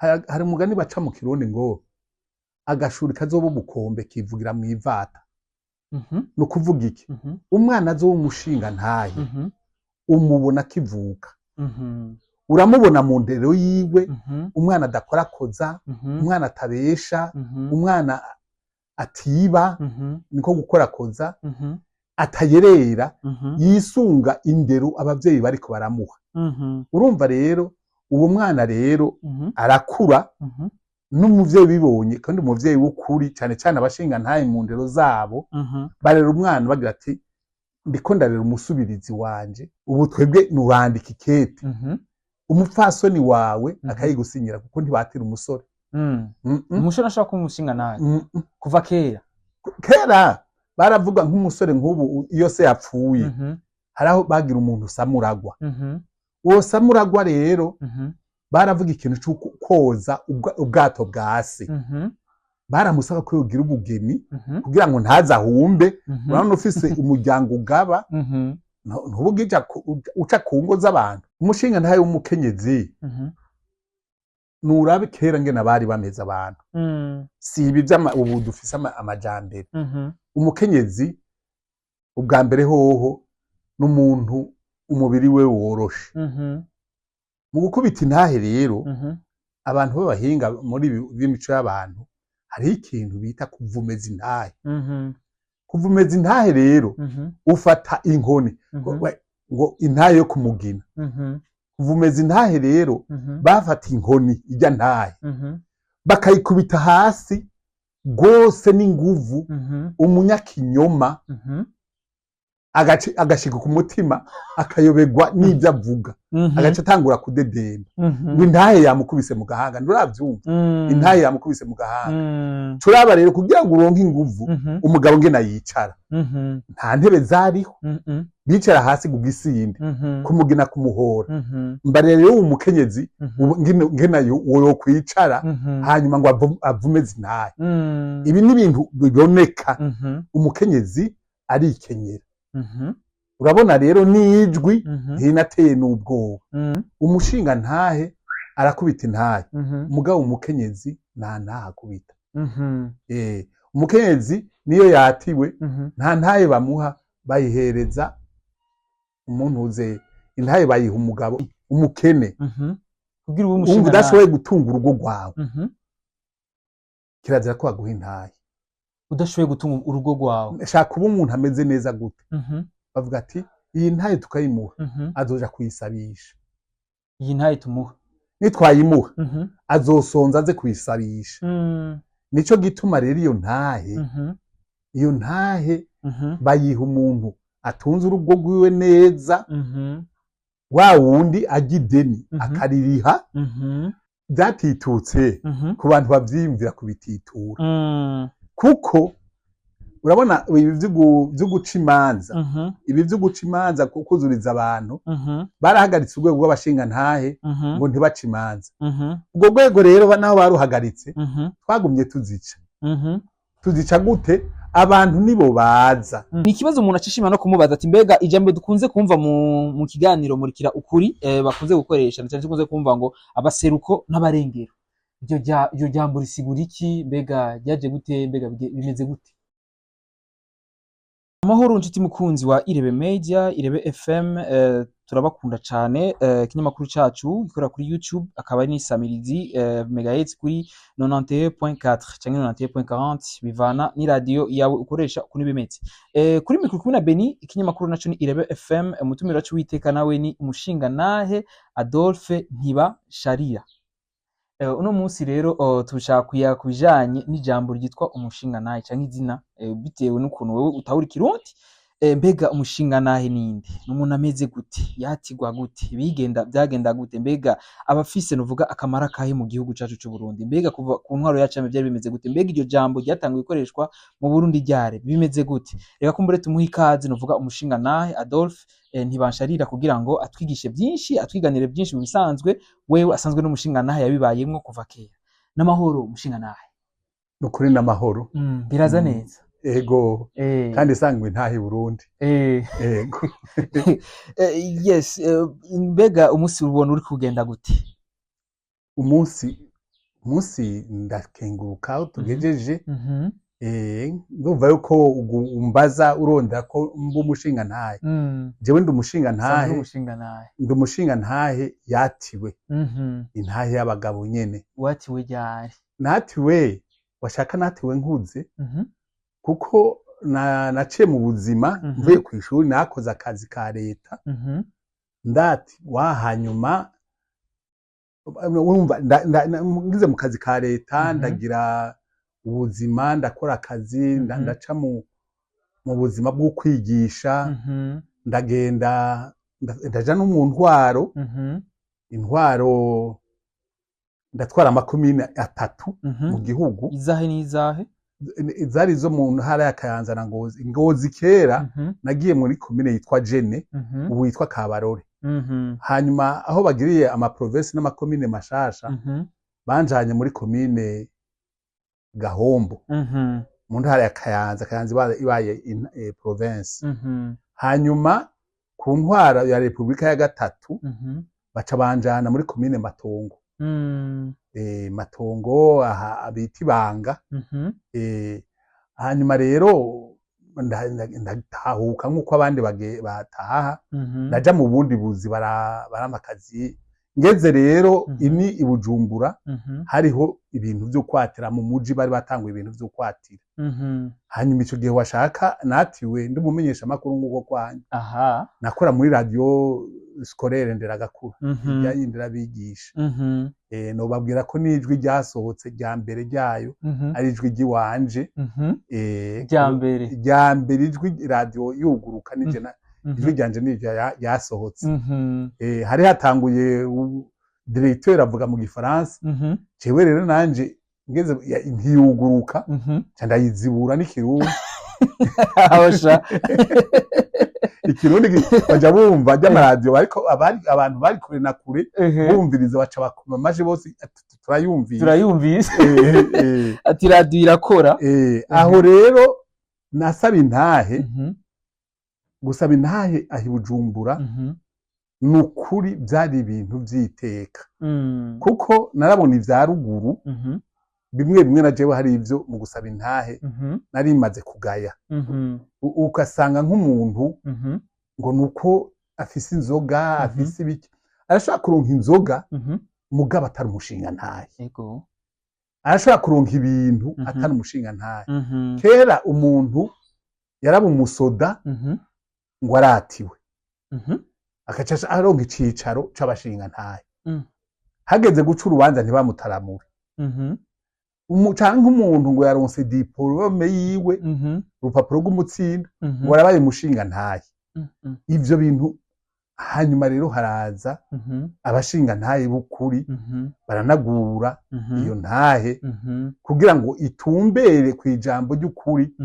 Hari umugani baca mu Kirundi ngo agashuri kazoba ubukombe kivugira mw'ivata. Ni ukuvuga iki? Umwana azoba umushinga ntahe, umubona akivuka, uramubona mu ndero yiwe. Umwana adakorakoza, umwana atabesha, umwana atiba, niko gukorakoza, atayerera, yisunga indero abavyeyi bariko baramuha. Urumva rero, uwo mwana rero arakura, n'umuvyeyi bibonye, kandi umuvyeyi w'ukuri, cane cane abashinga ntahe mu ndero zabo, barera umwana bagira ati: "Ndiko ndarera umusubirizi wanje." Ubu twebwe nurandika ikete, umupfasoni wawe akayigusinyira, kuko ntibatira umusore. Umusore ashobora kuba umushinga ntahe? Kuva kera? Kera baravuga nk'umusore nk'ubu iyo se yapfuye, hari aho bagira umuntu samuragwa. Uwo samuragwa rero, baravuga ikintu cyo koza ubwato bwa se. Baramusaba ko yogira ubugeni kugira ngo ntaze ahumbe. Urabona, ufise umuryango ugaba, ntubugija uca ku ngo z'abantu. Umushinga ntahe w'umukenyezi, nurabe kera ngene bari bameze abantu. Si ibi ubu dufise amajambere. Umukenyezi ubwa mbere hoho n'umuntu umubiri we woroshe. Mu gukubita intahe rero, abantu b'abahinga muri ibi by'imico y'abantu, hariho ikintu bita kuvumeza intahe. Kuvumeza intahe rero, ufata inkoni, ngo intahe yo kumugina. Kuvumeza intahe rero, bafata inkoni ijya ntahe, bakayikubita hasi rwose n'inguvu, umunyakinyoma agashika ku mutima, akayoberwa n'ibyo avuga, agaca atangura kudedemba ngo intahe yamukubise mu gahanga. Nturavyumva? Intahe yamukubise mu gahanga. Turaba rero, kugira ngo uronke inguvu, umugabo ngena yicara, nta ntebe zariho, bicara hasi ku gisinde, kumugina, kumuhora. Mbarira rero uwo mukenyezi, ngena yokwicara, hanyuma ngo avume intahe. Ibi ni ibintu biboneka. Umukenyezi arikenyera. Urabona rero n'ijwi ntinateye n'ubwoba. Umushinga ntahe arakubita intahe, umugabo umukenyezi nta ntahe akubita. Umukenyezi niyo yatiwe, nta ntahe bamuha, bayihereza umuntu uze. Intahe bayiha umugabo umukene. Kugira ube wumva umushinga. Udashoboye gutunga urugo rwawe, kirazira ko baguha intahe. Udashoboye gutunga urugo rwawe. Shaka kuba umuntu ameze neza gute? Bavuga ati: "Iyi ntahe tukayimuha, azoja kuyisabisha." Iyi ntahe tumuha. Nitwayimuha, azosonza aze kuyisabisha. Nico gituma rero iyo ntahe, iyo ntahe bayiha umuntu atunze urugo rwiwe neza, wa wundi ajya ideni akaririha. Byatitutse ku bantu bavyiyumvira kubititura, kuko urabona ibi vyo guca imanza, ibi vyo guca imanza, kuzuriza abantu, barahagaritse urwego rw'abashingantahe ngo ntibace imanza. Urwo rwego rero naho baruhagaritse, twagumye tuzica. Tuzica gute? Abantu nibo baza. Ni ikibazo umuntu acishima no kumubaza ati: mbega ijambo dukunze kumva mu kiganiro Murikira Ukuri, bakunze gukoresha na cyane, dukunze kumva ngo abaseruko n'abarengero, iryo jambo risigura iki? Mbega ryaje gute? Mbega bimeze gute? Amahoro nshuti mukunzi wa Irebe Media, Irebe FM, turabakunda cane. Ikinyamakuru cacu gikorera kuri YouTube, akaba ari n'isamirizi megahertz kuri 91.4 canke 91.40, bivana n'iradiyo yawe ukoresha ukuntu bimeze. Kuri mikoro kumwe na Beni, ikinyamakuru naco ni Irebe FM. Umutumire wacu witeka nawe ni umushingantahe Adolphe Ntibasharira. Uno munsi rero tushaka kuyaga ku bijanye n'ijambo ryitwa umushingantahe canke izina, bitewe n'ukuntu wewe utahura ikirundi. Mbega umushingantahe ninde? Ni umuntu ameze gute? Yatigwa gute? Bigenda byagenda gute? Mbega abafise nuvuga akamaro akahe mu gihugu cacu c'u Burundi? Mbega kuva ku ntwaro yacu byari bimeze gute? Mbega iryo jambo ryatanguye gukoreshwa mu Burundi ryare? Bimeze gute? Reka kumbure tumuhe ikaze, nuvuga umushingantahe Adolphe Ntibansharira, kugira ngo atwigishe byinshi, atwiganire byinshi mu bisanzwe wewe asanzwe n'umushingantahe yabibayemwo kuva kera. N'amahoro umushingantahe? Ni ukuri n'amahoro. Biraza neza. Ego. Kandi isangwa intahe i Burundi. Ego. Yes, mbega umunsi ubona uri kugenda gute? Umunsi Umunsi ndakenguruka aho tugejeje. Ndumva yuko umbaza urondera ko mba umushinga ntahe. Jewe ndi umushinga Usanzwe ntahe. uri umushinga ntahe. Ndi umushinga ntahe yatiwe. Intahe y'abagabo nyene. Watiwe ryari? Natiwe, washaka natiwe nkuze, kuko naciye mu buzima. Mvuye ku ishuri nakoze akazi ka leta. Ndati wa hanyuma urumva ngize mu kazi ka leta, ndagira ubuzima, ndakora akazi, ndaca mu buzima bwo kwigisha. Ndagenda ndaja no mu ntwaro. Intwaro ndatwara amakomine 3 mu gihugu. Izahe n'izahe? Zari zo mu ntara ya Kayanza na Ngozi. Ngozi kera nagiye muri komine yitwa Jene, ubu yitwa Kabarore. Hanyuma aho bagiriye amaprovinsi n'amakomine mashasha, banjanye muri komine Gahombo mu ntara ya Kayanza. Kayanza ibaye province. Hanyuma ku ntwara ya Repubulika ya gatatu baca banjana muri komine Matongo. Matongo aha bita Ibanga. Hanyuma rero ndatahuka nk'uko abandi bataha. Ndaja mu bundi buzi, barampa akazi. Ngeze rero ini i Bujumbura, hariho ibintu vyo kwatira mu muji, bari batanguye ibintu vyo kwatira. Hanyuma ico gihe washaka natiwe ndi umumenyesha makuru nk'uko kwanyu. Nakora muri radio scolaire Nderagakura, ijyanye nderabigisha. Nobabwira ko n'ijwi ryasohotse rya mbere ryayo ari ijwi ry'iwanje. Rya mbere. Rya mbere, ijwi radio yuguruka nije ijwi ryanje niryo ryasohotse. Hari hatanguye directeur avuga mu gifaransa. Jewe rero nanje ngeze ntiyuguruka, nca ndayizibura n'ikirundi. Abasha. Ikirundi baja bumva ry'amaradiyo, ariko abantu bari kure na kure bumviriza, baca bakoma amaji bose ati, turayumvise. Turayumvise. Ati radiyo irakora. Aho rero nasaba intahe. Gusaba intahe aho i Bujumbura, ni ukuri byari ibintu vy'iteka, kuko narabona ivya ruguru bimwe bimwe na jewe hari ivyo mu gusaba intahe nari maze kugaya. Ugasanga nk'umuntu ngo nuko afise inzoga, afise ibiki, arashobora kuronka inzoga mugabo atari umushinga ntahe. Arashobora kuronka ibintu atari umushinga ntahe. Kera umuntu yaraba umusoda ngo aratiwe, agaca aronka icicaro c'abashinga ntahe. Hageze guca urubanza ntibamutaramure. Canke umuntu ngo yaronse diplôme yiwe, urupapuro rw'umutsindo, ngo arabaye umushinga ntahe. Ivyo bintu hanyuma rero haraza abashinga ntahe b'ukuri, baranagura iyo ntahe kugira ngo itumbere ku ijambo ry'ukuri.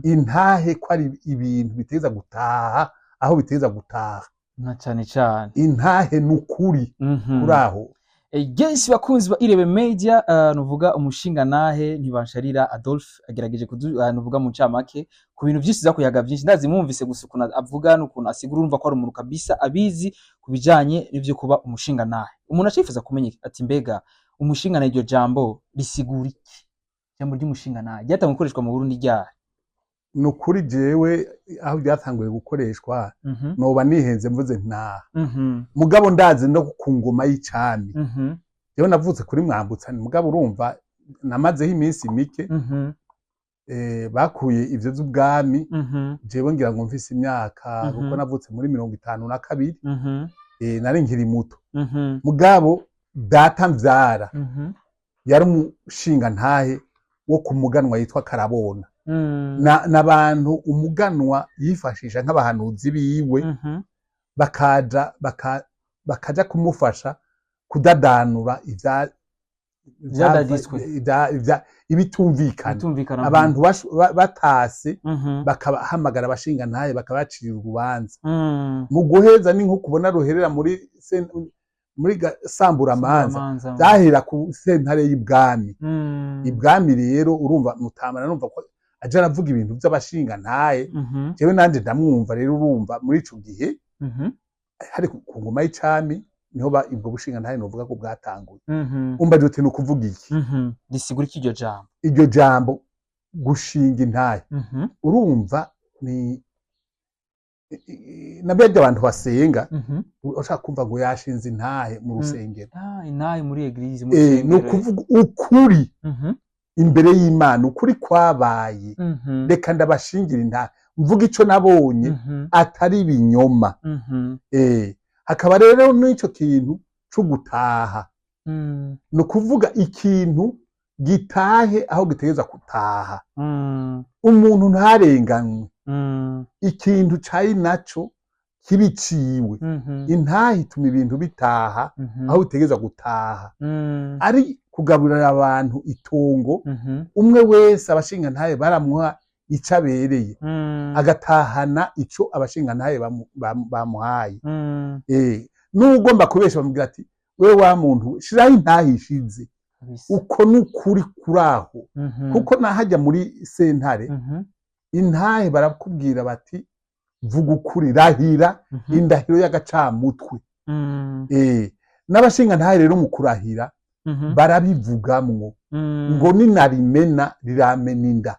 Intahe ko ari ibintu biteza gutaha aho biteza gutaha. Na cane cane. Intahe n'ukuri kuri aho. Yes, bakunzi ba Irebe Media, nuvuga umushinga nahe Ntibansharira Adolphe agerageje kudu nuvuga mu ncamake ku bintu byinshi za kuyaga byinshi. Ndazi mwumvise gusa ukuntu avuga n'ukuntu asigura, urumva ko ari umuntu kabisa abizi ku bijanye n'ivyo kuba umushinga nahe. Umuntu acifuza kumenya ati mbega umushinga nahe, iryo jambo risigura iki? Ijambo ry'umushinga nahe ryatanguye gukoreshwa mu Burundi ryari? Ni ukuri jewe aho byatanguye gukoreshwa noba nihenze mvuze ntaha. Mugabo ndazi no ku ngoma y'icami. Jewe navutse kuri Mwambutsa, mugabo urumva namazeho iminsi mike. Bakuye ivyo vy'ubwami jewe ngira ngo mfise imyaka, kuko navutse muri 52, nari nkiri muto. Mugabo data mvyara yari umushinga ntahe wo ku muganwa yitwa Karabona. N'abantu umuganwa yifashisha nk'abahanuzi biwe, bakaja bakaja kumufasha kudadanura ivya Ivyadaditswe. Ibitumvikana. Bitumvikana. Abantu batase, bakabahamagara abashinga ntahe bakabacira urubanza. Mu guheza ni nko kubona ruherera muri samburamanza. Samburamanza. Byahera ku sentare y'ibwami. Ibwami rero urumva mutamana numva ko aje aravuga ibintu by'abashinga ntahe. Jewe nanje ndamwumva rero, urumva muri ico gihe hari ku ngoma y'icami. Niho ubwo bushinga ntahe novuga ko bwatanguye. Umbaje uti ni ukuvuga iki? Risigura iki iryo jambo? Iryo jambo gushinga intahe, urumva ni nabyo abantu basenga, ushaka kumva ngo yashinze intahe mu rusengero. Ah, intahe muri église, mu Ni rusengero. ukuvuga ukuri imbere y'Imana, ukuri kwabaye. Reka ndabashingira intahe, mvuga ico nabonye, atari ibinyoma. Hakaba rero n'ico kintu co gutaha, ni ukuvuga ikintu gitahe aho gitegerezwa gutaha, umuntu ntarenganywe, ikintu cari naco kibiciwe. Intahe ituma ibintu bitaha aho bitegerezwa gutaha, ari kugaburira abantu itongo, umwe wese abashingantahe baramuha ico abereye, agatahana ico abashingantahe bamuhaye. N'ugomba kubesha bamubwira ati: "Wewe wa muntu, shiraho intahe ishize." Uko n'ukuri kuraho, kuko nahajya muri sentare, intahe barakubwira bati: "Vuga ukuri, rahira indahiro y'agacamutwe." N'abashingantahe rero mu kurahira barabivugamwo ngo ninarimena riramena inda.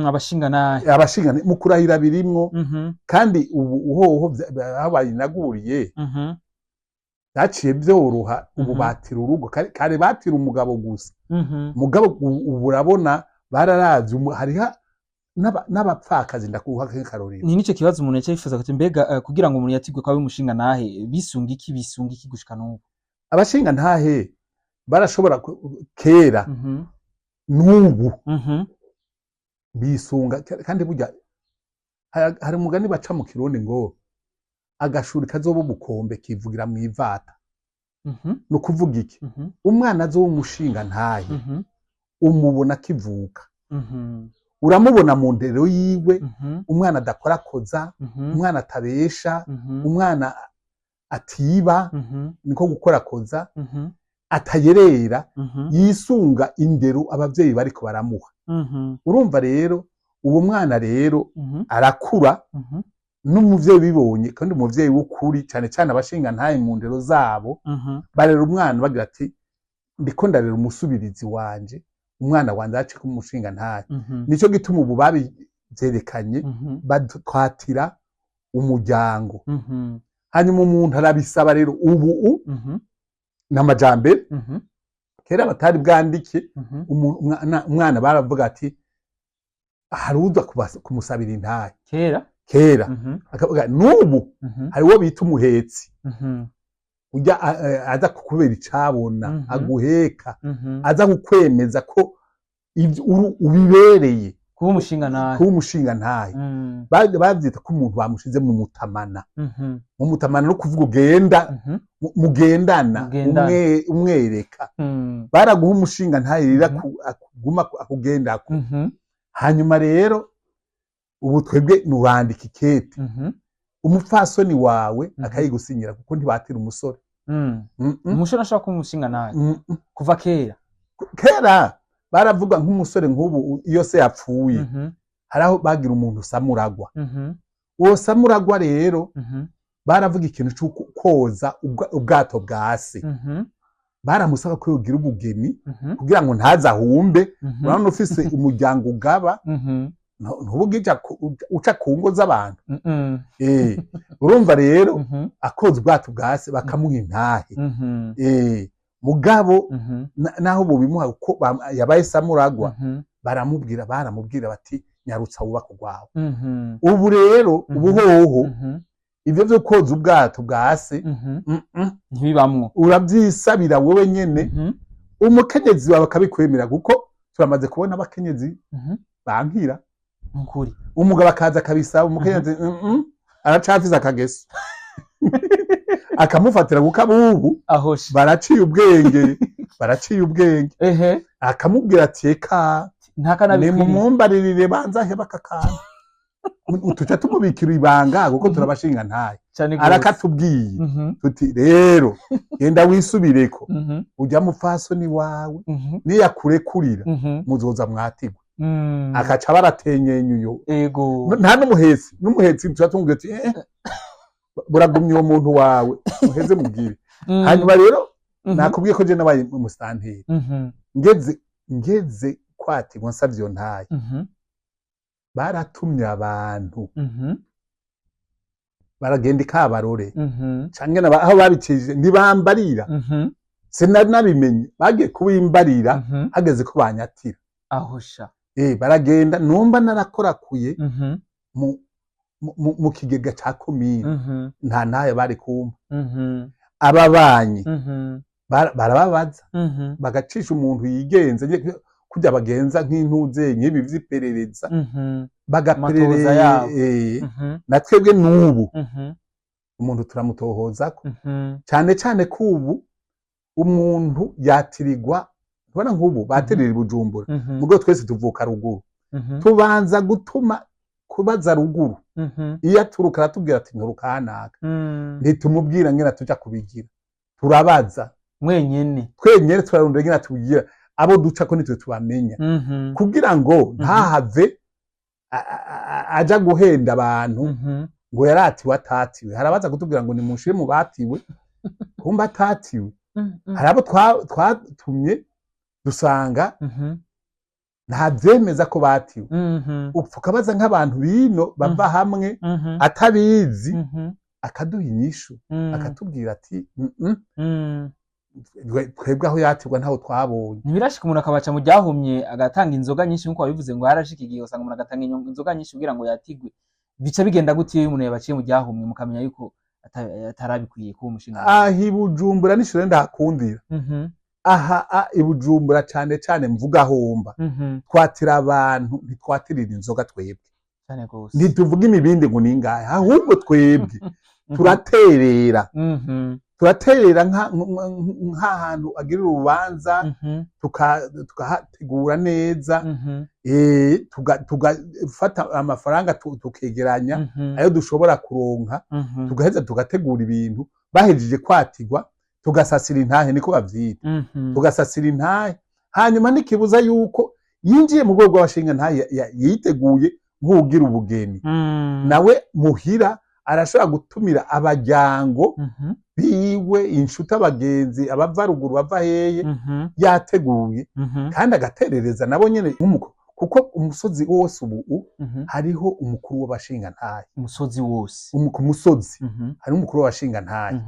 Abashingantahe. Abashinga mu kurahira birimwo. Kandi ubu uhoho aho bayinaguriye, byaciye byoroha ubu. Batira urugo kare batira umugabo gusa. Mugabo ubu urabona bararavye, hariho n'abapfakazi. Ndakuha nk'akarorero. Ni nico kibazo umuntu yaca yifuza kuti mbega kugira ngo umuntu yatigwe ko abe umushingantahe bisunga iki gushika n'ubu? Abashinga ntahe barashobora kera, n'ubu bisunga. Kandi burya hari umugani baca mu Kirundi ngo agashuri kazoba ubukombe kivugira mu ivata. Ni ukuvuga iki? Umwana azoba umushinga ntahe, umubona akivuka, uramubona mu ndero yiwe. Umwana adakorakoza, umwana atabesha, umwana atiba, niko gukorakoza, atayerera, yisunga indero abavyeyi bariko baramuha. Urumva rero uwo mwana rero arakura, n'umuvyeyi bibonye, kandi umuvyeyi w'ukuri, cane cane abashinga ntahe mu ndero zabo, barera umwana bagira ati: "Ndiko ndarera umusubirizi wanje, umwana wanje ace kumushinga ntahe." Nico gituma ubu babivyerekanye, batwatira umuryango. Hanyuma umuntu arabisaba rero ubu n'amajambere. Kera batari bwandike, umwana baravuga ati hari uza kumusabira intahe. Kera. Kera. Akavuga n'ubu hari uwo bita umuhetsi, ujya aza kukubera icabona, aguheka, aza kukwemeza ko ivyo ubibereye kuba umushingantahe. Kuba umushingantahe. Bavyita ko umuntu bamushize mu mutamana. Mu mutamana no kuvuga ugenda, mugendana, Mugendana. Umwereka. Baraguha umushingantahe rero akuguma akugendako. Hanyuma rero ubu twebwe nurandika ikete, umupfasoni wawe akayigusinyira, kuko ntibatira umusore. Umusore ashobora kuba umushingantahe? Kuva kera? Kera baravuga nk'umusore nk'ubu iyo se yapfuye, hari aho bagira umuntu samuragwa. Uwo samuragwa rero, baravuga ikintu cyo koza ubwato bwa se. Baramusaba ko yogira ubugeni kugira ngo ntaze ahumbe. Urabona ufise umuryango ugaba, ntubuge uca ku ngo z'abantu. Urumva rero, akoza ubwato bwa se bakamuha intahe. Mugabo naho bobimuha kuko yabaye samuragwa, baramubwira bati: "Nyarutsa wubaka urwawe." Ubu rero, ubuhoho, ivyo vyo koza ubwato bwa se, Ntibibamwo. Uravyisabira wowe nyene, umukenyezi wawe akabikwemera, kuko turamaze kubona abakenyezi bankira. Nukuri. Umugabo akaza akabisaba umukenyezi, aracafise akageso, akamufatira, kuko abubu Ahoshe. baraciye ubwenge, baraciye ubwenge. Akamubwira ati: "Eka, Ntakanabikwiriye. nimumumbaririre banza heba aka kantu." Tuca tumubikira ibanga kuko turabashinga ntaye. Cane gose. Arakatubwiye, tuti: "Rero genda wisubireko, ujya mupfasoni wawe niyakurekurira, muzoza mwatigwe." Akaca baratenyenya uyo. Nta n'umuhetsi, n'umuhetsi tuca tumubwira ati: "Buragumye uwo muntu wawe muheze mubwire." Hanyuma rero nakubwiye ko je nabaye umusitanteri. Ngeze kwatirwa nsavye iyo ntahe, baratumye abantu baragenda ikabarore canke aho babicishije ntibambarira. Sinari nabimenye, bagiye kubimbarira hageze ko banyatira. Aho sha. Baragenda numva narakorakuye mu kigega ca komine, nta ntayo bari kumpa. Ababanyi barababaza, bagacisha umuntu yigenze nye kurya bagenza nk'intuze nk'ibi vy'iperereza, Amatohoza yabo. bagaperereza. Na twebwe n'ubu umuntu turamutohozako, cane cane ko ubu umuntu yatirirwa, tubona nk'ubu batirira i Bujumbura, mugo twese tuvuka ruguru. Tubanza gutuma kubaza ruguru. Iyo aturuka aratubwira ati nturuka hanaka. Ntitumubwira ngena tuja kubigira, turabaza. Mwenyene. Twenyene turarondera ngena tubigira, abo ducako nitwe tubamenya, kugira ngo ntahave aja guhenda abantu ngo yaratiwe atatiwe. Harabaza kutubwira ngo nimushire mu batiwe, kumba atatiwe. Hari abo twatumye dusanga nta vyemeza ko batiwe. Tukabaza nk'abantu bino bava hamwe atabizi, akaduha inyishu, akatubwira ati twebwe aho yatirwa ntaho twabonye." Ntibirashika umuntu akabaca mu ryahumye agatanga inzoga nyinshi, nk'uko wabivuze ngo harashika igihe usanga umuntu agatanga inzoga nyinshi kugira ngo yatigwe? Bica bigenda gute iyo umuntu yabaciye mu ryahumye mukamenya yuko atarabikwiye kuba umushinga? Aha i Bujumbura n'ishure ndahakundira. Aha i Bujumbura cane cane mvuga homba, twatira abantu, ntitwatirira inzoga twebwe. Cane gose. Ntituvuga imibindi ngo ningahe, ahubwo twebwe turaterera. Turaterera nk'ahantu agirira urubanza, tukahategura neza, tugafata amafaranga, tukegeranya ayo dushobora kuronka, tugaheza tugategura ibintu. Bahejeje kwatirwa tugasasira intahe, niko bavyita. Tugasasira intahe, hanyuma ntikibuza yuko yinjiye mu rwego rw'abashinga ntahe yiteguye nk'uwugira ubugeni. Nawe muhira arashobora gutumira abajyango biwe, inshuti, abagenzi, abava ruguru, bava heye, yateguye, kandi agaterereza nabo nyene nk'umukuru, kuko umusozi wose ubu hariho umukuru w'abashingantahe. Umusozi wose? Ku musozi hariho umukuru w'abashingantahe.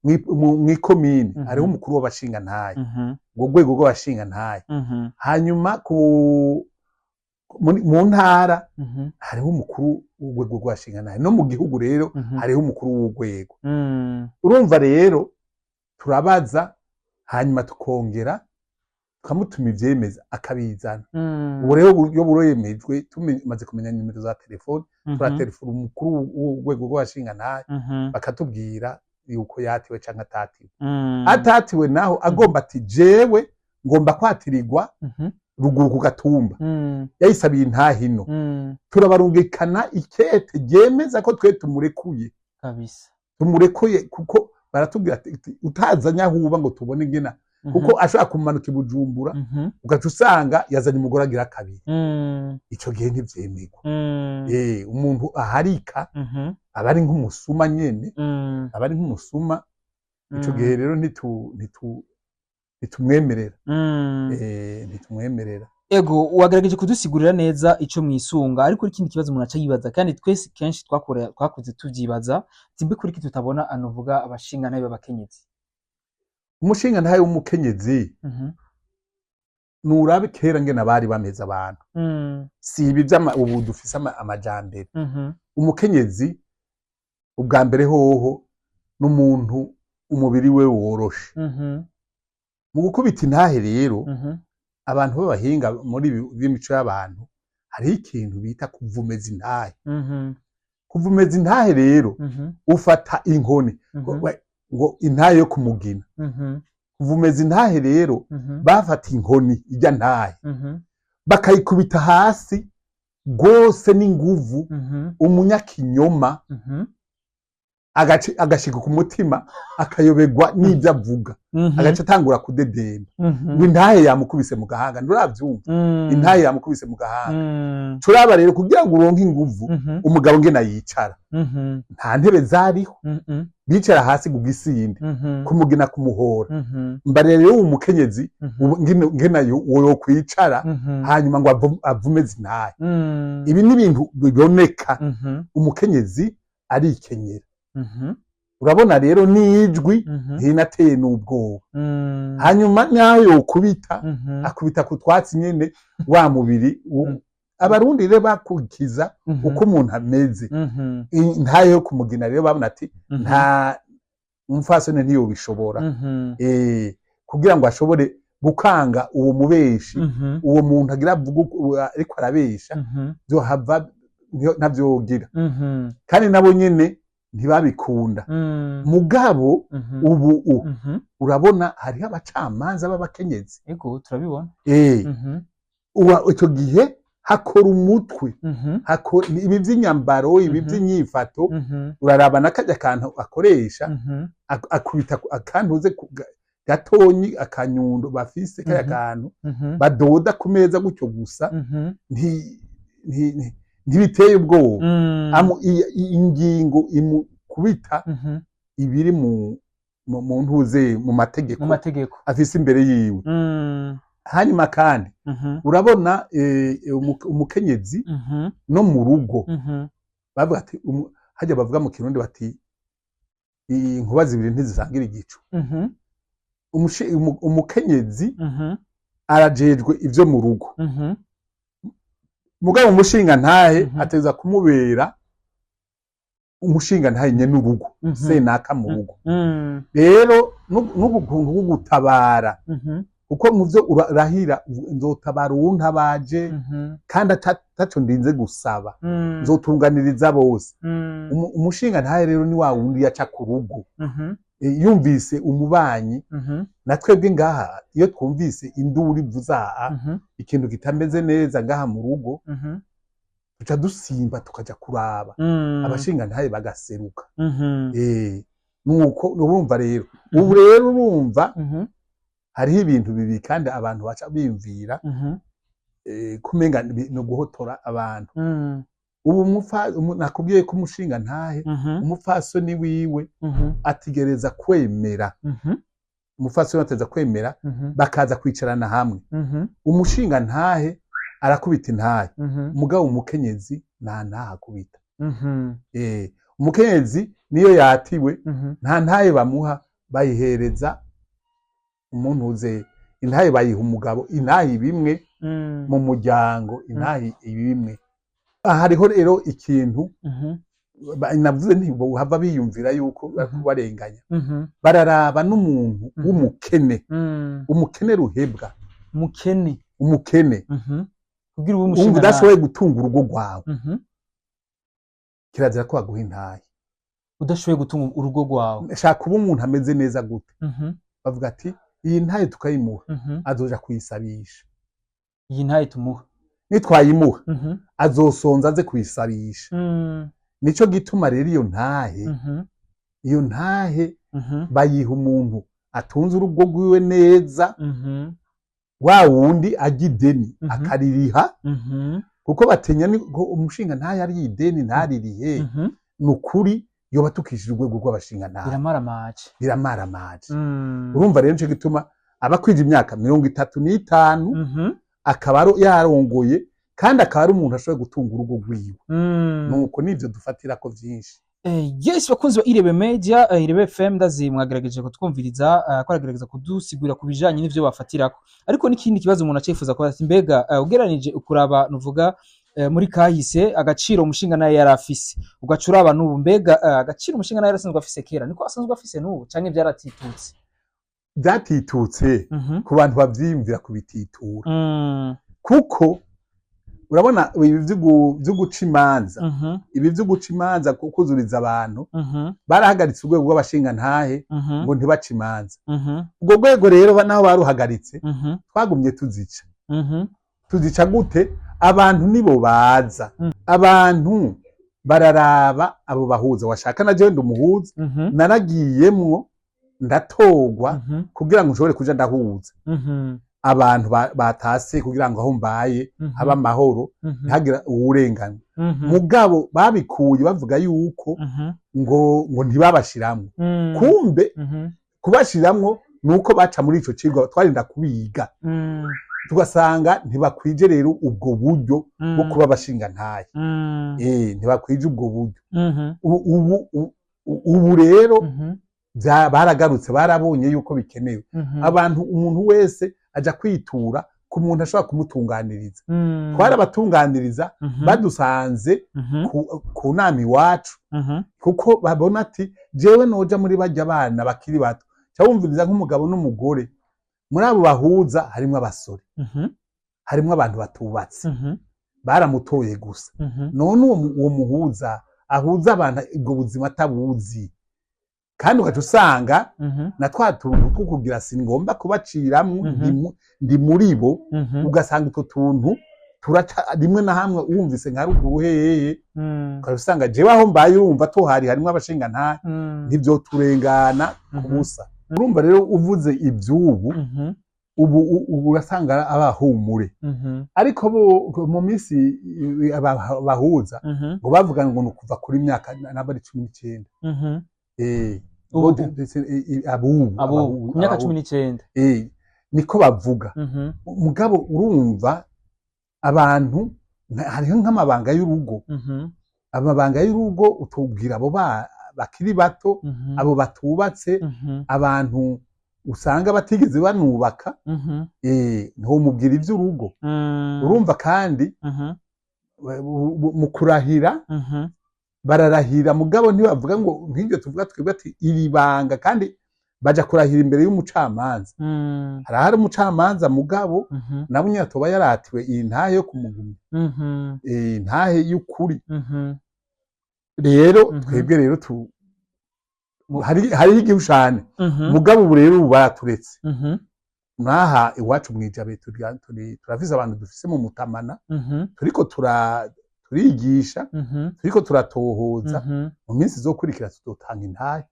Mw'ikomine hariho umukuru w'abashingantahe, urwo rwego rw'abashingantahe. Hanyuma mu ntara hariho umukuru w'urwego rw'abashingantahe, no mu gihugu rero hariho umukuru w'urwego. Urumva rero turabaza, hanyuma tukongera tukamutuma ivyemeza akabizana. Ubu rero iyo buremejwe, tumaze kumenya nimero za telefone, turatelefona umukuru w'urwego rw'abashingantahe, bakatubwira yuko yatiwe canke atatiwe. Atatiwe naho agomba ati jewe ngomba kwatirirwa ruguru ku gatumba, yayisabiye intahino, turabarungikana ikete ryemeza ko twe tumurekuye. Tumurekuye, kuko baratubwira ati utazanye aho uba ngo tubone ingena, kuko ashobora kumanuka i Bujumbura, ugaca usanga yazanye umugore agira kabiri. Ico gihe ntivyemerwa. Umuntu aharika aba ari nk'umusuma nyene, aba ari nk'umusuma. Ico gihe rero ntitumwemerera. Ntitumwemerera. Ego, wagerageje kudusigurira neza ico mwisunga, ariko ikindi kibazo umuntu aca yibaza, kandi twese kenshi twakuze tuvyibaza, timbe kuri iki tutabona anovuga abashingantahe b'abakenyezi. Umushingantahe w'umukenyezi, nurabe kera ngene bari bameze abantu. Si ibi ubu dufise amajambere. Umukenyezi ubwa mbere hoho n'umuntu umubiri we woroshe. Mu gukubita intahe rero, abantu b'abahinga muri ibi by'imico y'abantu, hariho ikintu bita kuvumeza intahe. Kuvumeza intahe rero, ufata inkoni, ngo intahe yo kumugina. Kuvumeza intahe rero, bafata inkoni ijya ntahe, bakayikubita hasi rwose n'inguvu, umunyakinyoma. Agashika ku mutima, akayoberwa n'ibyo avuga, agaca atangura kudedemba ngo intahe yamukubise mu gahanga. Nturavyumva? Intahe yamukubise mu gahanga. Turaba rero, kugira ngo uronke inguvu, umugabo ngena yicara, nta ntebe zariho, bicara hasi ku gisinde, kumugina, kumuhora. Mbarira rero uwo mukenyezi ngena yokwicara hanyuma ngo avume zintahe. Ibi ni ibintu biboneka. Umukenyezi arikenyera. Urabona rero n'ijwi ntinateye n'ubwoba. Hanyuma naho yokubita, akubita ku twatsi nyene wa mubiri. Abarundi rero bakurikiza uko umuntu ameze. Intahe yo kumugina rero babona ati nta umupfasoni ntiyobishobora. Kugira ngo ashobore gukanga uwo mubeshi, uwo muntu agira avuga ariko arabesha, vyohava ntavyogira. Kandi nabo nyene ntibabikunda. Mugabo ubu urabona hariho abacamanza b'abakenyezi. Ego, turabibona. Ico gihe hakora umutwe, hakora ibi vy'inyambaro, ibi vy'inyifato. Uraraba n'akarya kantu akoresha, akubita akantuze gatonyi, akanyundo bafise kaya kantu badoda ku meza gutyo gusa, ntibiteye ubwoba. Ingingo imukubita ibiri mu ntuze, mu mategeko mu mategeko afise imbere yiwe. Hanyuma kandi urabona umukenyezi no mu rugo bavuga ati hajya bavuga mu Kirundi bati inkuba zibiri ntizisangira igicu. Umukenyezi arajejwe ivyo mu rugo, mugabo umushinga ntahe ateza kumubera umushinga ntahe nyene urugo, senaka mu rugo. Rero n'ubu kuntu bwo gutabara, kuko mu vyo urahira, nzotabara uwuntabaje kandi ataco ndinze gusaba, nzotunganiriza bose. Umushinga ntahe rero ni wa wundi yaca ku rugo. Yumvise umubanyi, na twebwe ngaha iyo twumvise induru ivuza aha, ikintu kitameze neza ngaha mu rugo, tuca dusimba tukaja kuraba, abashinga ntahe bagaseruka. Nuko urumva rero, ubu rero urumva hariho ibintu bibiri kandi abantu baca biyumvira kumenga ni uguhotora abantu. Ubu nakubwiye ko umushinga ntahe, umupfasoni wiwe ategereza kwemera, umupfasoni ategereza kwemera, bakaza kwicarana hamwe. Umushinga ntahe arakubita intahe, mugabo umukenyezi nta ntahe akubita. Umukenyezi niyo yatiwe, nta ntahe bamuha, bayihereza umuntu uze. Intahe bayiha umugabo. Intahe ibimwe mu muryango, intahe ibimwe. Aha hariho rero ikintu navuze nti hava biyumvira yuko barenganya. Bararaba n'umuntu w'umukene, umukene ruhebwa. Mukene. Umukene. Kugira ube wumva umushinga. Udashoboye gutunga urugo rwawe, kirazira ko baguha intahe. Udashoboye gutunga urugo rwawe. Shaka kuba umuntu ameze neza gute, bavuga ati iyi ntahe tukayimuha, azoja kuyisabisha. Iyi ntahe tumuha. Nitwayimuha, azosonza aze kuyisabisha. Nico gituma rero iyo ntahe, iyo ntahe bayiha umuntu atunze urugo rwiwe neza, wa wundi ajya ideni akaririha, kuko batinya ni ko umushinga ntahe ari ideni ntaririhe. Ni ukuri yoba tukishije urwego rw'abashinga ntahe. Biramaramanje. Biramaramanje. Urumva rero nico gituma aba akwije imyaka 35, akaba yarongoye kandi akaba ari umuntu ashoboye gutunga urugo rwiwe. Nuko nivyo dufatirako vyinshi. Yes, bakunzi ba Irebe Media, Irebe FM, ndazi mwagerageje kutwumviriza, ko aragerageza kudusigurira ku bijanye n'ivyo bafatirako. Ariko n'ikindi kibazo umuntu acifuza kubaza ati mbega ugeranije ukuraba nuvuga muri kahise agaciro umushinga naye yari afise, ugaca uraba n'ubu, mbega agaciro umushinga naye yarasanzwe afise kera niko asanzwe afise n'ubu, canke vyaratitutse? Byatitutse ku bantu bavyiyumvira kubititura, kuko urabona ibi vyo guca imanza, ibi vyo guca imanza, kuzuriza abantu, barahagaritse urwego rw'abashingantahe ngo ntibace imanza. Urwo rwego rero naho baruhagaritse, twagumye tuzica. Tuzica gute? Abantu nibo baza. Abantu Bararaba abo bahuza, washaka na jewe ndi umuhuza. Naragiyemwo, ndatorwa kugira ngo nshobore kuja ndahuza abantu batase, kugira ngo aho mbaye habe amahoro, ntihagire uwurengana. Mugabo babikuye bavuga yuko ngo ntibabashiramwo. Kumbe kubashiramwo nuko baca muri ico cigwa twarinda kubiga, tugasanga ntibakwije rero ubwo buryo bwo kuba abashingantahe. Ntibakwije ubwo buryo. Ubu rero baragarutse, barabonye yuko bikenewe. Abantu, umuntu wese aja kwitura ku muntu ashobora kumutunganiriza. Twarabatunganiriza badusanze ku nama iwacu, kuko babona ati jewe noja muri barya bana bakiri bato, ca wumviriza nk'umugabo n'umugore. Muri abo bahuza harimwo abasore, harimwo abantu batubatse, baramutoye gusa. None uwo muhuza ahuza abantu ubwo buzima atabuzi, kandi ugaca usanga na twa tuntu two kugira singomba kubaciramwo, ndi muri bo. Ugasanga utwo tuntu turaca rimwe na hamwe, wumvise nka ruguru hehe, ugaca usanga jewe aho mbaye, urumva tuhari harimwo abashingantahe, ntivyoturengana ku busa. Urumva rero uvuze ivy'ubu, ubu urasanga abahumure, ariko bo mu minsi bahuza ngo bavuga ngo ni ukuva kuri myaka naba ari 19. Ubu abubu. Abo ku myaka 19. Niko bavuga. Mugabo urumva abantu hariho nk'amabanga y'urugo. Amabanga y'urugo utubwira abo bakiri bato, abo batubatse, abantu usanga batigeze banubaka, ntiwomubwira ivy'urugo. Urumva kandi mu kurahira, bararahira, mugabo ntibavuga ngo nk'ibyo tuvuga twebwe ati iri banga, kandi baja kurahira imbere y'umucamanza. Harahari umucamanza, mugabo nabo nyine atoba yaratiwe iyi ntahe yo kumugumya, ntahe y'ukuri. Rero twebwe rero tu hariho igihushane. Mugabo ubu rero ubu baraturetse. N'aha iwacu mw'ijabe turafise abantu dufise mu Mutamana, turiko turigisha, turiko turatohoza. Mu minsi izokurikira tuzotanga intahe.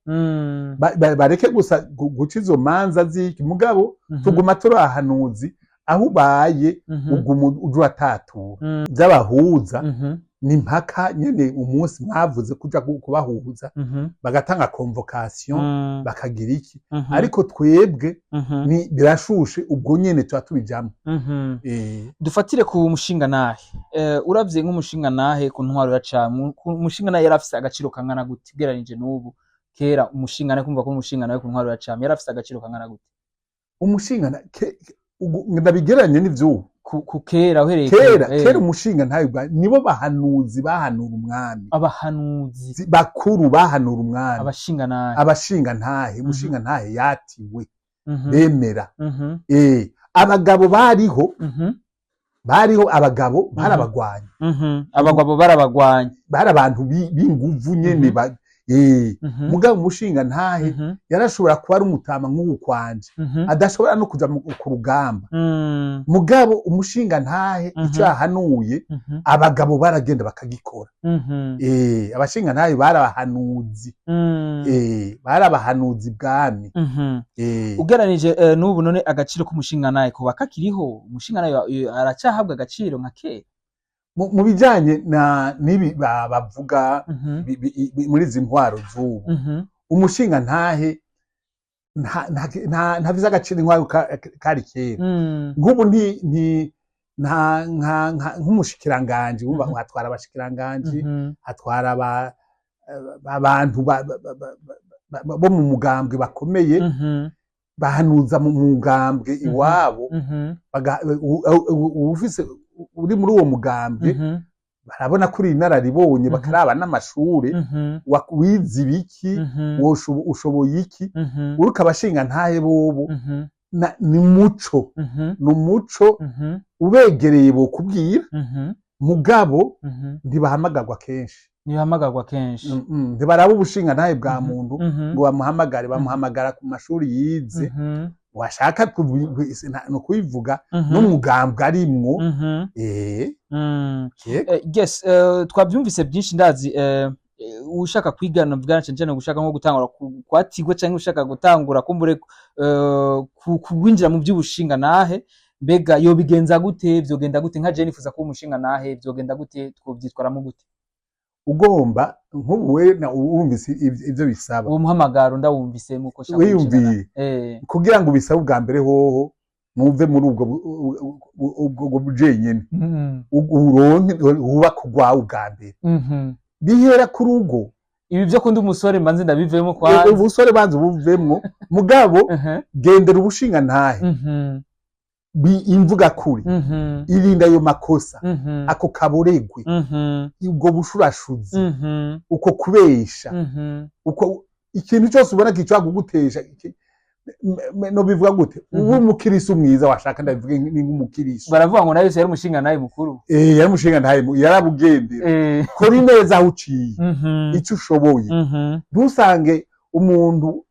Bareke gusa guca izo manza z'iki, mugabo tuguma turi ahanuzi. Aho ubaye, uguma uja uratatura vy'abahuza. Ni mpaka nyene umunsi mwavuze kuja kubahuza, bagatanga convocation, bakagira iki. Ariko twebwe ni birashushe, ubwo nyene tuba tubijamwo. Dufatire ku mushingantahe. Uravye nk'umushingantahe ku ntwaro ya camu, umushingantahe yari afise agaciro kangana gute ugereranije n'ubu? Kera umushingantahe, kumva ko umushingantahe ku ntwaro ya camu yari afise agaciro kangana gute? Umushinga ndabigereranye n'ivyubu? Ku kera, uhereye Kera, kera umushingantahe nibo bahanuzi bahanura umwami. Abahanuzi. Bakuru bahanura umwami. Abashingantahe. Abashingantahe. Umushingantahe yatiwe, bemera. Abagabo bariho, bariho abagabo barabagwanya. Abagabo barabagwanya. Bari abantu b'inguvu nyene. Mugabo umushingantahe yarashobora kuba ari umutama nk'ubu kwanje, adashobora no kuja ku rugamba. Mugabo umushingantahe ico yahanuye, abagabo baragenda bakagikora. Abashingantahe bari abahanuzi. Bari abahanuzi bwami. Ugereranije n'ubu none, agaciro k'umushingantahe kuba kakiriho? Umushingantahe aracyahabwa agaciro nka kera? Mu bijanye na n'ibi bavuga muri izi ntwaro z'ubu, umushingantahe ntafise agaciro intwaro kari kera. Nk'ubu nti nti nta nk'umushikiranganji wumva, hatwara abashikiranganji, hatwara abantu bo mu mugambwe bakomeye, bahanuza mu mugambwe iwabo. Uwufise uri muri uwo mugambwe, barabona ko uri inararibonye, bakaraba n'amashure, wize ibiki, ushoboye iki. Uriko abashingantahe bobo ni muco, ni umuco. Ubegereye bokubwira, mugabo ntibahamagarwa kenshi. Ntibahamagarwa kenshi. Ntibaraba ubushingantahe bwa muntu ngo bamuhamagare. Bamuhamagara ku mashuri yize. Washaka no kubivuga n'umugambwe arimwo. Yego. Yes, twabyumvise byinshi. Ndazi ushaka kwigana bwana, cyane cyane gushaka nko gutangura kwatigwa cyangwa ushaka gutangura kumbure kuwinjira mu by'ubushinga nahe, mbega yobigenza gute? Vyogenda gute? Nka je nifuza kuba umushinga nahe, vyogenda gute? Twovyitwaramo gute? Ugomba nk'ubu we wumvise ivyo bisaba. Uwo muhamagaro ndawumvise muko shaka. Wiyumviye. Kugira ngo ubisabe, ubwa mbere hoho muve muri ubwo ubwo bujenyene, uronke wubake urwawe ubwa mbere. Bihera ku rugo. Ibi byo kundi umusore mbanze ndabivemo kwanza. Ubusore banza ubuvemwo, mugabo gendera ubushinga ntahe, imvuga kuri, irinda ayo makosa, ako kaboregwe, ubwo bushurashuzi, uko kubesha, uko ikintu cyose ubona gishobora kugutesha no bivuga gute? Uba umukirisu mwiza, washaka ndabivuge ni nk'umukirisu. Baravuga ngo nayo yari umushinga nawe mukuru. Yari umushinga ntahe, yarabugendera. Kora ineza aho uciye, icyo ushoboye. Ntusange umuntu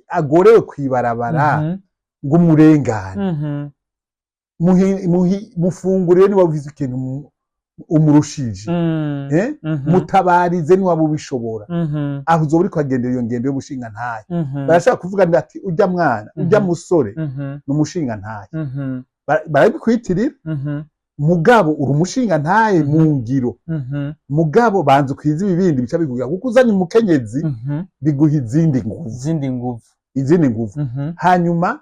agorewe kwibarabara ngo umurengane. Mufungurire niba uvize ikintu umurushije. Eh? Mutabarize niwaba ubishobora. Aho uzoba uriko agendera iyo ngendo y'ubushinga ntahe. Barashaka kuvuga ati ujya mwana, ujya musore ni umushinga ntahe. Barabikwitirira. Mugabo uri umushinga ntahe mu ngiro. Mugabo banza ukwiza ibibindi bica biguha, kuko uzanye umukenyezi biguha izindi nguvu. Izindi nguvu. Izindi nguvu. Hanyuma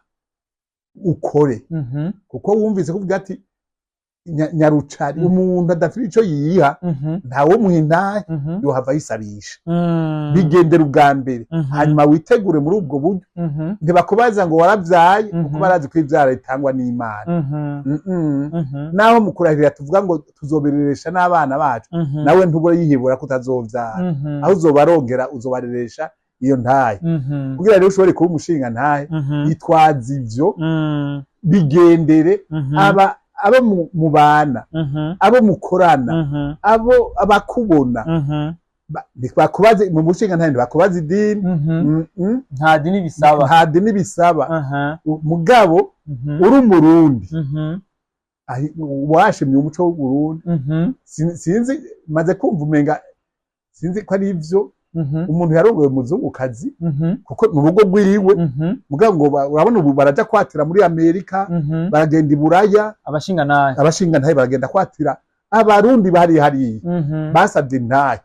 ukore, kuko wumvise kuvuga ati nyarucari, umuntu adafite ico yiha, ntawe muha intahe, yohava yisabisha. Bigendera ubwa mbere, hanyuma witegure muri ubwo buryo. Ntibakubaza ngo waravyaye, kuko barazi ko ivyara bitangwa n'Imana. Naho mu kurahirira tuvuga ngo tuzobereresha n'abana bacu, nawe ntubura yihebura ko utazovyara. Aho uzobarongera, uzobareresha iyo ntahe. Kugira rero ushobore kuba umushinga ntahe, itwaza ivyo, bigendere. Aba abo mubana, abo mukorana, abo abakubona, ntibakubaze mu mushinga ntahe, ntibakubaze idini. Nta dini bisaba. Nta dini bisaba. Mugabo uri Umurundi, washimye umuco w'Uburundi. Sinzi, maze kumva umenga sinzi ko ari ivyo, umuntu yarongoye umuzungukazi, kuko mu rugo rwiwe, mugabo ngo urabona ubu baraja kwatira muri Amerika, baragenda i Buraya. Abashinga nahe. Abashinga ntahe baragenda kwatira Abarundi bari hariya, basabye intahe,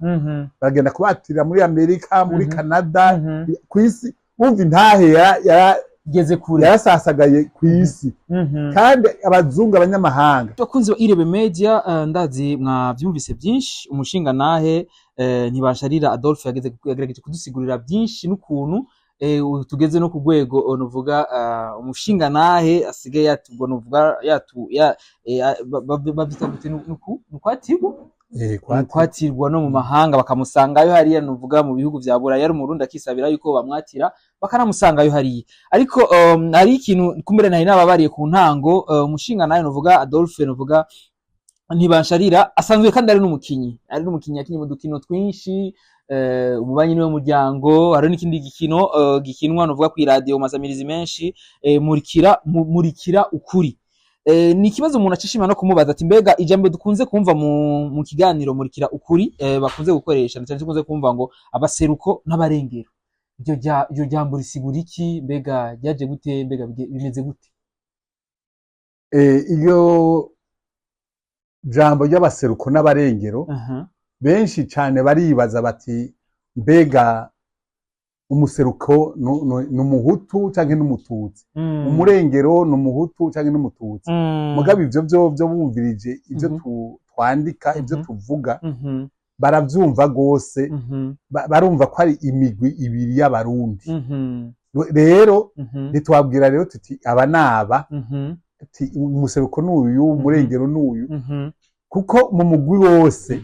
baragenda kubatira muri Amerika, muri Canada, kw'isi. Wumva intahe geze kure. Yarasasagaye kw'isi, kandi abazungu, abanyamahanga. Bakunzi ba Irebe Media, ndazi mwavyumvise byinshi. Umushinga nahe Ntibasharira Adolphe yagerageje kudusigurira byinshi n'ukuntu ubu tugeze no ku rwego nuvuga umushinga nahe asigaye yatubwo nuvuga yatu ya bavyita gute? Nuku nukwatirwa. Kwatirwa no mu mahanga, bakamusangayo hariya, nuvuga mu bihugu vya Buraya. Yari Umurundi, akisabira yuko bamwatira, bakanamusangayo hariya. Ariko hari ikintu kumbere nari nababariye ku ntango. Umushinga nawe nuvuga Adolphe nuvuga Ntibansharira asanzwe kandi ari n'umukinyi yakinye mu dukino twinshi, Umubanyi niwe muryango. Hari n'ikindi gikino gikinwa nuvuga ku iradiyo mu masamirizi menshi, Murikira Ukuri. Ni ikibazo umuntu acishima no kumubaza ati mbega ijambo dukunze kumva mu kiganiro Murikira Ukuri, bakunze gukoresha na cyane, dukunze kumva ngo abaseruko n'abarengero, iryo jambo risigura iki? Mbega ryaje gute? Mbega bimeze gute? Iyo jambo ry'abaseruko n'abarengero, benshi cyane baribaza bati mbega umuseruko ni Umuhutu canke n'Umututsi? Umurengero ni Umuhutu canke n'Umututsi? Mugabo ivyo vyo bumvirije ivyo twandika, ivyo tuvuga, baravyumva gose. Barumva ko ari imigwi ibiri y'Abarundi. Rero ntitwabwira rero tuti aba naba, ati umuseruko n'uyu, umurengero n'uyu, kuko mu mugwi wose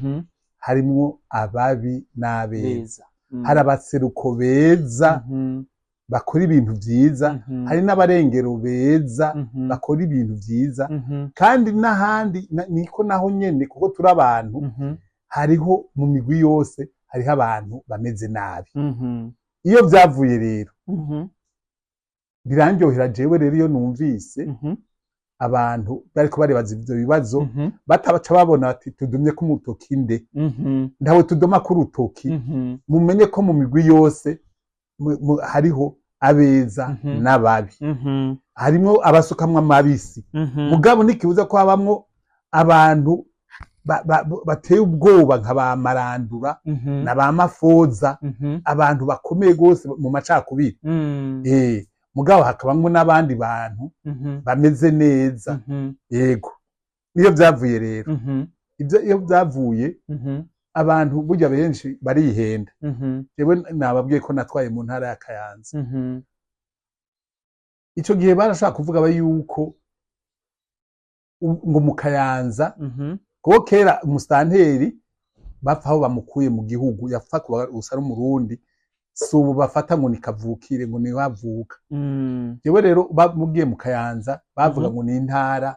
harimwo ababi n'abeza. Beza. Hari abaseruko beza bakora ibintu vyiza, hari n'abarengero beza bakora ibintu vyiza. Kandi n'ahandi niko naho nyene, kuko turi abantu, hariho mu migwi yose hariho abantu bameze nabi. Iyo vyavuye rero, Birandyohera jewe rero iyo numvise abantu bariko baribaza ivyo bibazo, batabaca babona ati tudumye ko umutoki nde? Ntawe tudoma ko urutoki. Mumenye ko mu migwi yose hariho abeza n'ababi, harimwo abasukamwo amabisi. Mugabo ntikibuza ko habamwo abantu bateye ubwoba nka ba Marandura na ba Mafoza, abantu bakomeye gose mu macakubiri. Mugabo hakabamwo n'abandi bantu bameze neza. Yego, niyo byavuye rero. Ibyo iyo byavuye, abantu burya benshi barihenda. Jewe nababwiye ko natwaye mu ntara ya Kayanza. Ico gihe barashaka kuvuga yuko ngo mu Kayanza, kuko kera umusitanteri bapfa aho bamukuye mu gihugu, yapfa kuba gusa ari Umurundi. Si ubu bafata ngo ni kavukire, ngo niho avuka. Jewe rero mugiye mu Kayanza bavuga ngo ni intara,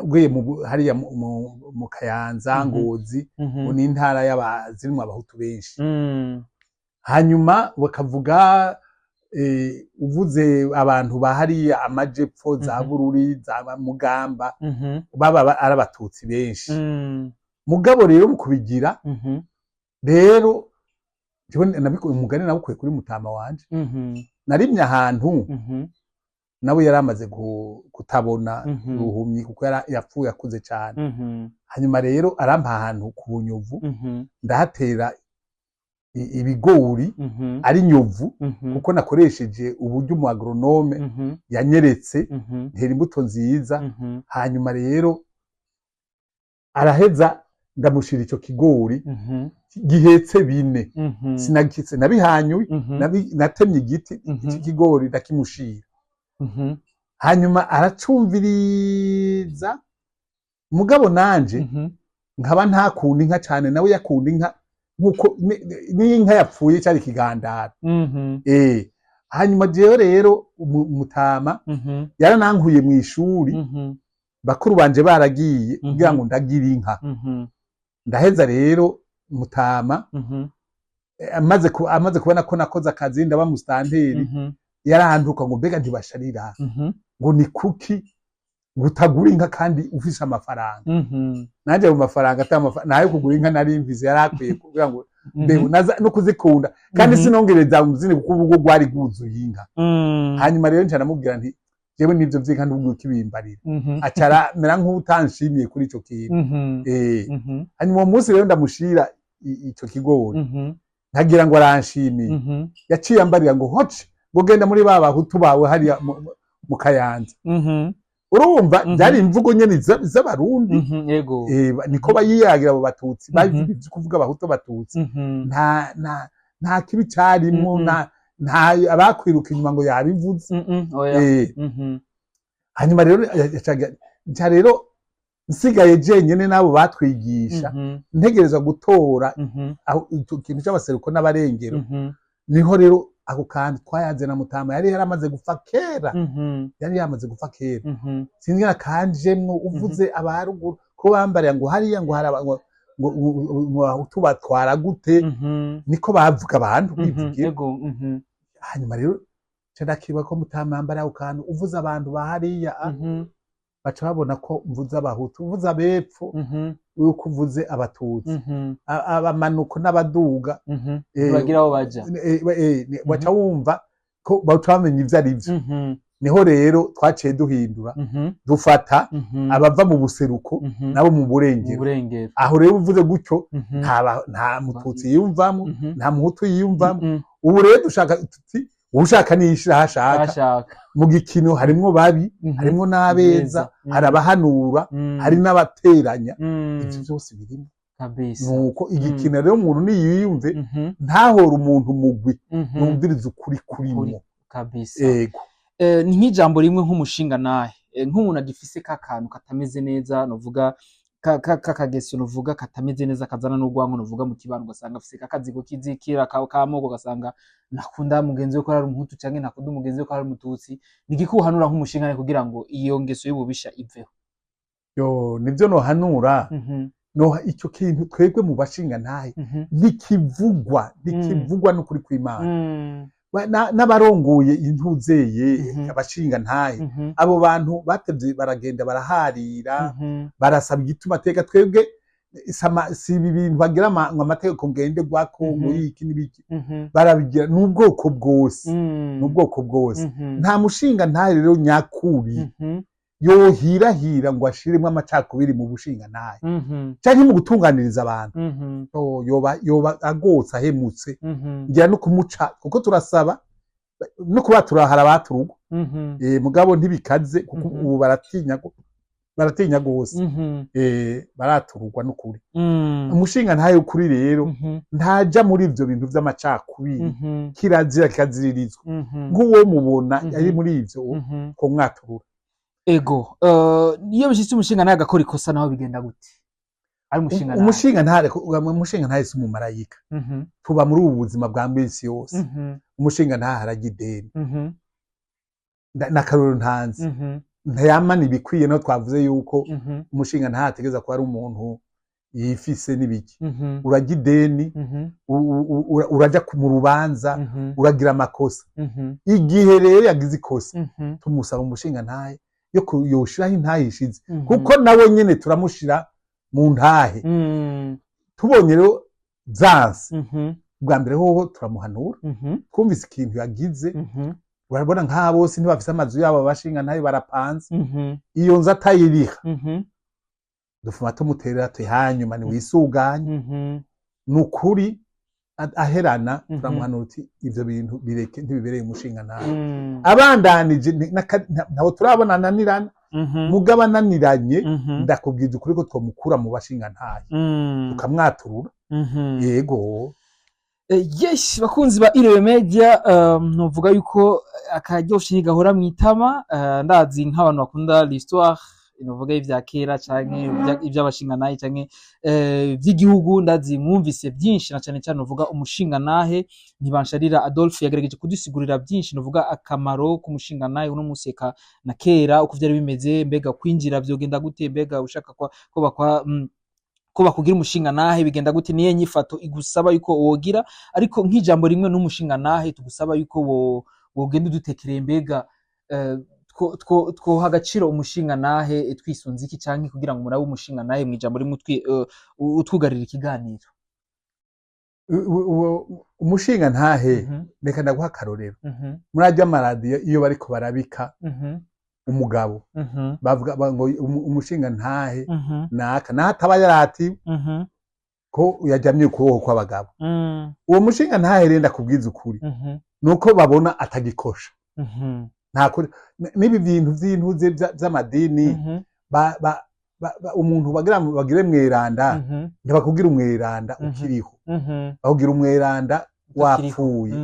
ugiye hariya mu Kayanza, Ngozi, ngo ni intara zirimwo Abahutu benshi. Hanyuma bakavuga, uvuze abantu ba hariya amajepfo, za Bururi, za Mugamba, baba ari Abatutsi benshi. Mugabo rero mu kubigira rero, jewe umugani nawukuye kuri mutama wanje. Narimye ahantu, nawe yari amaze kutabona, uruhumyi, kuko yapfuye akuze cane. Hanyuma rero arampa ahantu ku Bunyovu, ndahatera ibigori ari nyovu, kuko nakoresheje uburyo umu agronome yanyeretse, ntera imbuto nziza. Hanyuma rero araheza ndamushira ico kigori gihetse bine. Sinagitse, nabihanyuye, natemye igiti c'ikigori ndakimushira. Hanyuma aracumviriza, mugabo nanje nkaba ntakunda inka cane, nawe yakunda inka nkuko n'inka yapfuye cari ikigandara. Hanyuma jewe rero umutama yaranankuye mu ishuri, bakuru banje baragiye, kugira ngo ndagire inka. Ndaheza rero mutama, amaze kubona ko nakoze akazi, ndaba musitanteri, yarantuka ngo mbega ntibasharira, ngo ni kuki ngo utagura inka kandi ufise amafaranga? Nanje mu mafaranga ata nayo kugura inka nari mvise, yari akwiye kugira ngo mbeho no kuzikunda kandi sinongereza umuzini, kuko urugo rwari rwuzuye inka. Hanyuma rero nca namubwira nti jewe n'ivyo vy'inka ntubwiye ukibimbarira. Aca aramera nk'utanshimiye kuri ico kintu. Hanyuma uwo munsi rero ndamushira ico kigori, nkagira ngo aranshimiye, yaciye ambarira ngo hoce, ngo genda muri ba Bahutu bawe hariya mu Kayanza. Urumva, byari imvugo nyene z'Abarundi. Yego. Niko bayiyagira abo Batutsi, bavuga ivyo kuvuga Abahutu, Abatutsi. Nta kibi carimwo, nta abakwiruka inyuma ngo yabivuze. Oya. Hanyuma rero nca rero nsigaye jenyene n'abo batwigisha, ntegerezwa gutora aho ico kintu c'abaseruko n'abarengero. Niho rero ako kantu twayaze na mutama, yari yaramaze gupfa kera. Yari yamaze gupfa kera. Sinzi kanjemwo uvuze abaruguru ko bambariye ngo hariya ngo hari ngo Abahutu batwara gute? Niko bavuga abantu bivugira. Yego. Hanyuma rero nca ndakiba ko mutama yambariye ako kantu, uvuze abantu ba hariya, baca babona ko mvuze Abahutu, uvuze abepfo yuko uvuze Abatutsi, abamanuko n'abaduga. Bagira aho baja. Baca wumva ko baca bamenya ivyo ari vyo. Niho rero twaciye duhindura, dufata abava mu buseruko nabo mu mu burengero. Burengero. Aho rero uvuze gutyo, nta Mututsi yiyumvamo, nta Muhutu yiyumvamo. Ubu rero dushaka tuti ushaka niyishira aho ashaka. Ashaka. Mu gikino harimwo babi, harimwo n'abeza, Beza. hari abahanura, hari n'abateranya. Ivyo byose birimo. Kabisa. Nuko igikino rero umuntu niyiyumve, ntahore umuntu mugwi, yumvirize ukuri kurimo. Ukuri. Kabisa. Ego. Ni nk'ijambo rimwe nk'umushinga nahe, nk'umuntu agifise ka kantu katameze neza, novuga kakageso, novuga katameze neza, kazana n'urwango, novuga mu kibano, ugasanga afise kakazigo kizikira kamoko, ugasanga ntakunda mugenzi we ko ari Umuhutu canke ntakunda umugenzi we ko ari Umututsi, ni igiki uhanura nk'umushinga nahe kugira ngo iyo ngeso y'ububisha iveho? Yo, nivyo nohanura. Noha icyo kintu twebwe mu bashinga ntahe, ntikivugwa, ntikivugwa n'ukuri kw'Imana. N'abarongoye intuzeye, abashinga ntahe, abo bantu batevye baragenda baraharira, barasaba igituma teka twebwe si ibi bintu bagira ngo amategeko ngenderwako, ngo iki n'ibiki, barabigira n'ubwoko bwose, n'ubwoko bwose. Nta mushinga ntahe rero nyakuri yohirahira ngo ashiremwo amacakubiri mu bushinga ntahe canke mu gutunganiriza abantu. Oh, yoba agotse, ahemutse. Ngira no kumuca, kuko turasaba no kuba turahara abaturugwa. Mugabo ntibikaze kuko ubu baratinya gose. Baraturugwa n'ukuri. Umushinga ntahe ukuri rero ntaja muri ivyo bintu vy'amacakubiri. Kirazira, kikaziririzwa. Nk'uwo mubona ari muri ivyo, ko mwaturura. Ego, iyo bishitse umushinga nawe agakora ikosa, naho bigenda gute? Ari umushinga nawe. Umushinga ntahe si umumarayika. Tuba muri ubu buzima bwa minsi yose. Umushinga ntahe arajya ideni. N'akarorero ntanzi, ntayamana ibikwiye. No twavuze yuko umushinga ntahe ategeza kuba ari umuntu yifise n'ibiki. Urajya ideni, uraja mu rubanza, uragira amakosa. Igihe rero yagize ikosa, tumusaba umushinga ntahe yo yoshiraho intahe ishize, kuko nawe nyene turamushira mu ntahe. Tubonye rero zanse, bwa mbere hoho turamuhanura. Twumvise ikintu yagize, urabona nk'aba bose ntibafise amazu yabo, abashinga ntahe barapanze. Iyo nzu atayiriha, dufuma tumuterera tuti: "Hanyuma niwisuganye." Ni ukuri aherana. Turamuhanura uti: "Ivyo bintu bireke, ntibibereye umushinga ntahe." Abandanije ntawo turabona ananirana. Mugabo ananiranye, ndakubwiza ukuri ko twomukura mu bashinga ntahe, tukamwaturura. Yego. Yes, bakunzi ba Irebe Media, novuga yuko akaryoshe ntigahora mw'itama. Ndazi nk'abantu bakunda l'histoire, novuga ivya kera canke ivy'abashingantahe canke vy'igihugu, ndazi mwumvise byinshi, na cane cane novuga umushingantahe Ntibansharira Adolphe yagerageje kudusigurira byinshi, novuga akamaro k'umushingantahe uno munsi eka na kera uko vyari bimeze. Mbega kwinjira vyogenda gute? Mbega ushaka ko bakwa ko bakugira umushingantahe bigenda gute? Niye nyifato igusaba yuko wogira? Ariko nk'ijambo rimwe n'umushingantahe tugusaba yuko wogenda udutekereye, mbega twoha agaciro umushingantahe twisunze iki, canke kugira ngo murabe umushingantahe mw'ijambo rimwe utwugarira ikiganiro? Umushinga ntahe, reka ndaguha akarorero. Muri arya amaradiyo iyo bariko barabika umugabo, bavuga ngo umushinga ntahe naka naho ataba yarati ko yajamye ukuboko kw'abagabo. Uwo mushinga ntahe rero, ndakubwiza ukuri, nuko babona atagikosha. Nta kuri n'ibi bintu vy'intuze vy'amadini, umuntu bagira bagire mweranda, ntibakubwira umweranda ukiriho, bakubwira umweranda utakiriho. Wapfuye,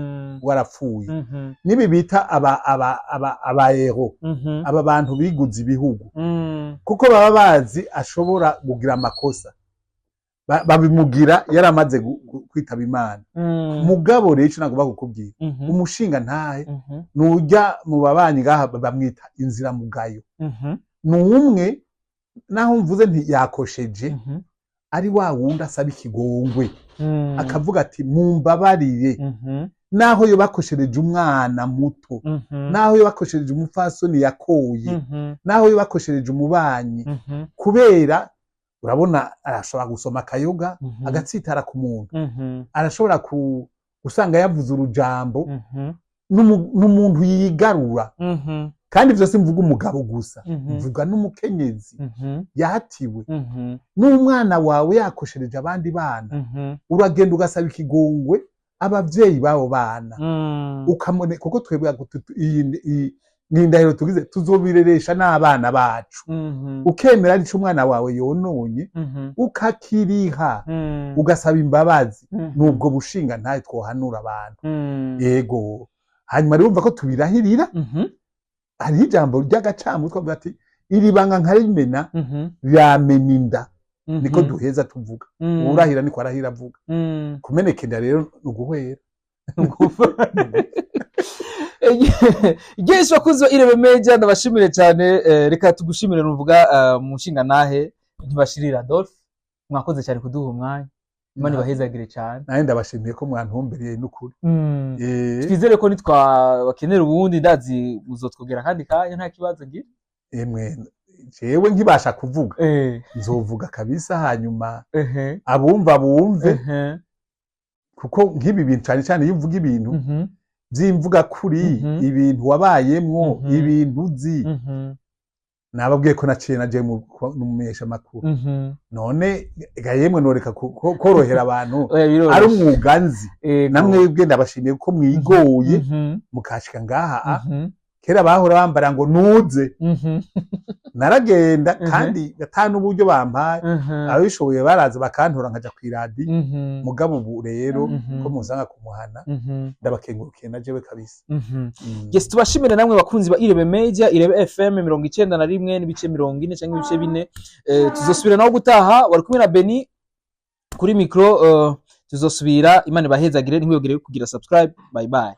warapfuye. N'ibi bita aba héros, aba bantu biguze ibihugu, kuko baba bazi ashobora kugira amakosa, babimugira yaramaze kwitaba Imana. Mugabo rero ico nagomba kukubwira, umushinga ntahe nujya mu babanyi ngaha bamwita inziramugayo. Ni umwe naho mvuze nti yakosheje, ari wa wundi asaba ikigongwe, akavuga ati: "Mumbabarire." Naho yo bakoshereje umwana muto, naho yo bakoshereje umupfasoni yakoye, naho yo bakoshereje umubanyi, kubera urabona arashobora gusoma akayoga, agatsitara ku muntu, arashobora gusanga yavuze urujambo, n'umuntu yigarura. Kandi ivyo simvuga umugabo gusa, mvuga n'umukenyezi yahatiwe, n'umwana wawe yakoshereje abandi bana, uragenda ugasaba ikigongwe abavyeyi b'abo bana, ukamone kuko twebwe iyi ni indahiro tugize, tuzobireresha n'abana bacu. Ukemera arico umwana wawe yononye, ukakiriha, ugasaba imbabazi. Nubwo bushinga ntaye twohanura abantu. Yego, hanyuma rero urumva ko tubirahirira. Hariho ijambo ry'agacamutwe avuga ati: "Iri banga nkarimena, riramena inda." Niko duheza tuvuga. Uwurahira niko arahira avuga. Kumeneka inda rero ni uguhwera. Yes, bakunzi ba Irebe Media, ndabashimire cyane. Reka tugushimire, nuvuga mu nshinga nahe Ntibashirira Adolphe, mwakoze cyane kuduha umwanya. Imana ibahezagire cyane. Nawe ndabashimiye ko mwantumbereye n'ukuri. Twizere ko nitwabakenera ubundi, ndazi muzotwogera kandi kanya, nta kibazo ngira. Emwe, jewe nkibasha kuvuga, nzovuga kabisa, hanyuma abumva bumve, kuko nk'ibi bintu, cyane cyane iyo uvuga ibintu vy'imvuga kuri, ibintu wabayemwo, ibintu uzi. Nababwiye ko naciye naje mu mumenyesha makuru. None ga yemwe, noreka korohera abantu? Oya, biroroshe. Ari umwuga nzi. Namwebwe ndabashimiye ko mwigoye mukashika ngaha. Kera bahora bambara ngo nuze, naragenda kandi ata n'uburyo bampaye. Ababishoboye baraza bakantora nkaja kw'iradiyo. Mugabo ubu rero ko munsanga kumuhana, ndabakengurukiye na jewe kabisa. Yes, tubashimire namwe bakunzi ba Irebe Media, Irebe FM 91.40 cyangwa ibice 4. Tuzosubira naho gutaha. Wari kumwe na Beni kuri micro. Tuzosubira, Imana ibahezagire, ntiwibagire kugira subscribe. Bye bye.